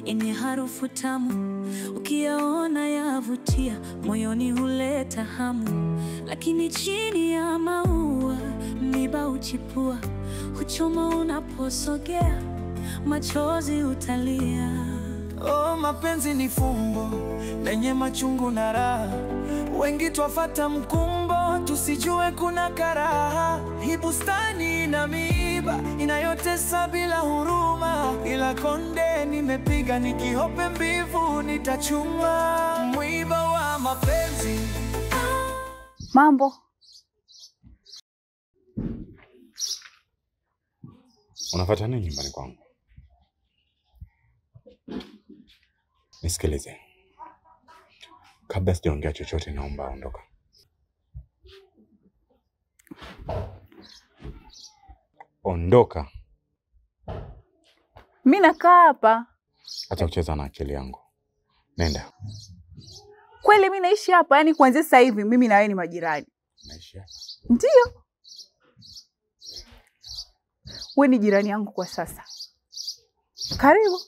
yenye harufu tamu, ukiyaona yavutia, moyoni huleta hamu. Lakini chini ya maua miba huchipua, huchoma unaposogea, machozi utalia. Oh, mapenzi ni fumbo lenye machungu na raha, wengi twafata mkumbo, tusijue kuna karaha. Hii bustani ina miiba inayotesa bila huruma, ila konde nimepiga, nikihope mbivu nitachuma. Mwiba wa mapenzi. Mambo. Unafuata nini nyumbani kwangu? Nisikilize. Kabla sijaongea chochote naomba ondoka. Ondoka. Mimi nakaa hapa. Acha kucheza na akili yangu. Nenda. Kweli mimi naishi hapa, yani kuanzia sasa hivi mimi na wewe ni majirani. Naishi hapa? Ndio. Wewe ni jirani yangu kwa sasa. Karibu.